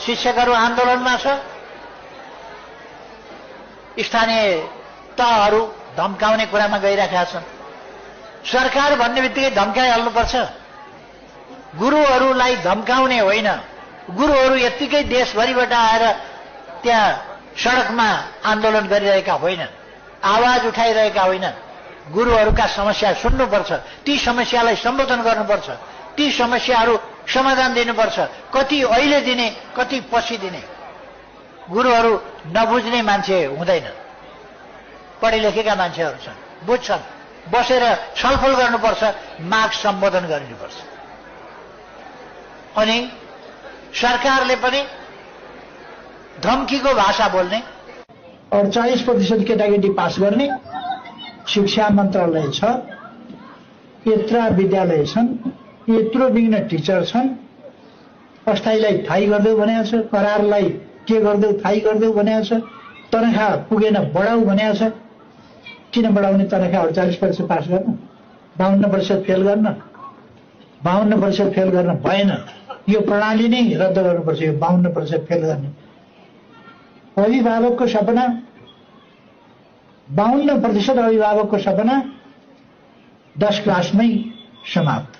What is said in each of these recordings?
शिक्षकहरू आन्दोलनमा छ, स्थानीय तहहरू धम्काउने कुरामा गइरहेका छन्। सरकार भन्ने बित्तिकै धम्काइहाल्नुपर्छ। गुरुहरूलाई धम्काउने होइन, गुरुहरू यत्तिकै देशभरिबाट आएर त्यहाँ सडकमा आन्दोलन गरिरहेका होइनन्, आवाज उठाइरहेका होइनन्। गुरुहरूका समस्या सुन्नुपर्छ, ती समस्यालाई सम्बोधन गर्नुपर्छ, ती समस्याहरू समाधान दिनुपर्छ। कति अहिले दिने, कति पछि दिने। गुरुहरू नबुझ्ने मान्छे हुँदैन, पढे लेखेका मान्छेहरू छन्, बुझ्छन्। बसेर छलफल गर्नुपर्छ, माग सम्बोधन गरिनुपर्छ। अनि सरकारले पनि धम्कीको भाषा बोल्ने, 48% केटाकेटी पास गर्ने शिक्षा मन्त्रालय छ, यत्रा विद्यालय छन्, यत्रो विघ्न टिचर छन्। अस्थायीलाई थाई गरिदेऊ भनेको छ, करारलाई के गरिदेऊ थाई गरिदेऊ भनेको छ, तनखा पुगेन बढाऊ भनेको छ। किन बढाउने? तनखा 48% पास गर्न, 52% फेल गर्न। 52% फेल गर्न भएन, यो प्रणाली नै रद्द गर्नुपर्छ। यो 52% फेल गर्ने अभिभावकको सपना, 52% अभिभावकको सपना 10 क्लासमै समाप्त।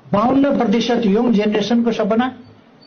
52% यङ जेनेरेसनको सपना